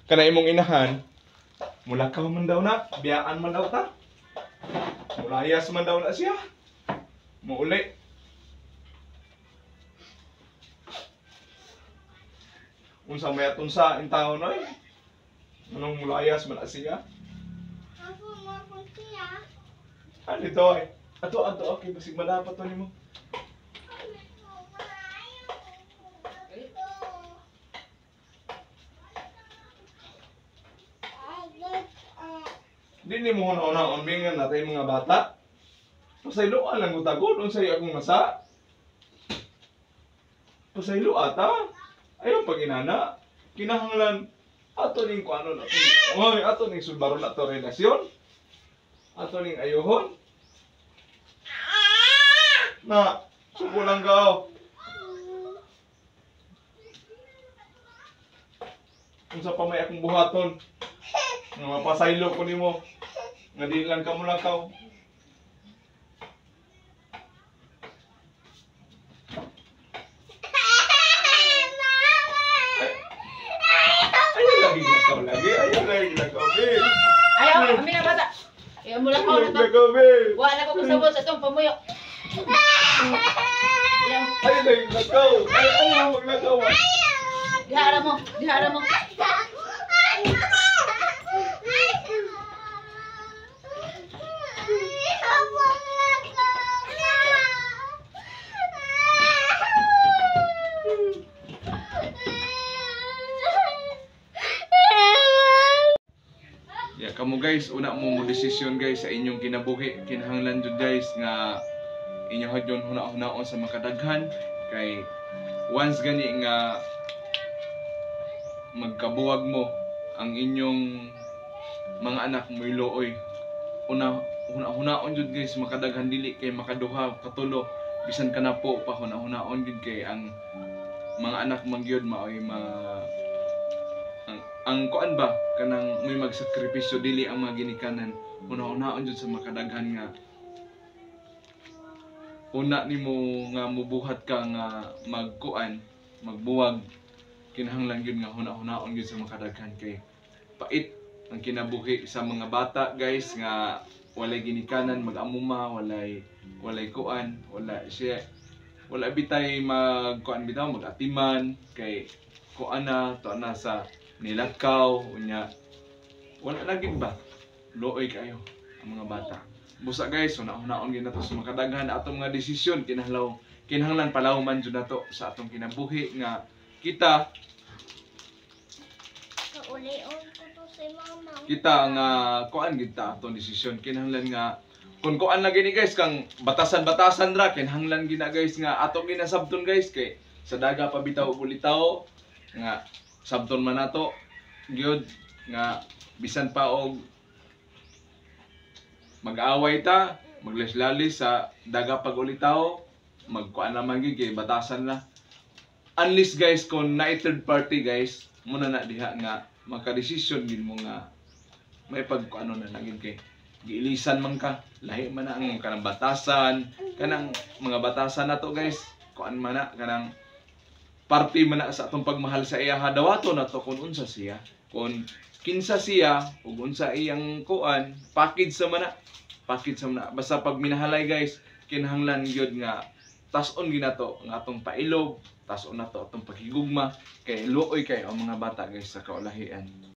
Kana imong inahan, mulakaw man daw na, biyaan man daw ta. Mulayas man daw na siya. Muuli. Unsa may aton sa intawon oy? Anong mulayas man na siya? Ako mo ko siya. Ano ito ay? Ato, ato, okay, basig malapat to nimo. Di nimo huna-hunaon mingan natay mga bata. Pasayloan lang ko tagod unsay akong masa. Pasaylo ata. Ayaw pag inana. Kinahanglan ato ning kuano na. Oy, ato ning sulbaron na to relasyon. Ato ning ayuhon. Na, suko lang ka. Oh. Unsa pa may akong buhaton? Nga mapasaylo ko nimo. Nga di lang ka mulakaw. Ayaw lagi lakaw lagi. Ayaw lagi lakaw, babe. Ayaw, kami na bata. Ayaw mo lang Ayaw na lagi to. lakaw, babe. Wala ko kasabot sa itong pamuyo. Ayaw. Ayaw lagi lakaw. Ay, ayaw maglakaw. Ah. Dihara mo, dihara mo. Ya, kamo guys, una mo mo desisyon guys sa inyong kinabuhi. Kinahanglan jud guys nga inyo hadyon huna-hunaon sa makadaghan kay once gani nga magkabuwag mo ang inyong mga anak mo'y looy. Una huna-hunaon jud guys makadaghan, dili kay makaduha katulo, bisan ka na po pa huna-hunaon jud kay ang mga anak man gyud maoy ma ang kuan ba kanang may magsakripisyo, dili ang mga ginikanan. Huna-hunaon jud sa makadaghan nga una nimo nga mubuhat ka nga magkuan magbuwag, kinahanglan gyud nga huna-hunaon gyud sa makadaghan kay pait ang kinabuhi sa mga bata guys nga walay ginikanan, mag-amuma, walay walay kuan, wala siya, wala bitay magkuan bitaw magatiman kay kuan na to na sa nilakaw unya wala na gid ba, looy kayo ang mga bata. Busa guys, huna-hunaon gyud nato sa makadaghan atong mga desisyon, kinahanglan kinahanglan palawman jud nato sa atong kinabuhi nga kita Kaulion ko to si mama. Kita nga kuan gid ta atong desisyon, kinahanglan nga kun kuan lagi ni guys kang batasan-batasan ra, kinahanglan gina guys nga atong ginasabton guys kay sa daga pa bitaw og ulitaw nga sabton man nato gyud nga bisan pa og mag-away ta, maglaslalis sa daga pag ulitaw, magkuan naman gyud kay batasan na. Unless guys kung na third party guys, muna na diha nga makadesisyon gid mo nga may pagkuano na lang gid kay giilisan man ka, lahi man na ang kanang batasan, kanang mga batasan nato guys, kuan man na kanang party man na sa atong pagmahal sa iya, dawato na to kung unsa siya, kung kinsa siya ug unsa iyang kuan, package sa man na, package sa man na. Basta pag minahalay guys, kinahanglan gyud nga tas-on ginato ang atong pailob, tas-on nato atong paghigugma kay luoy kay ang mga bata guys sa kaulahian.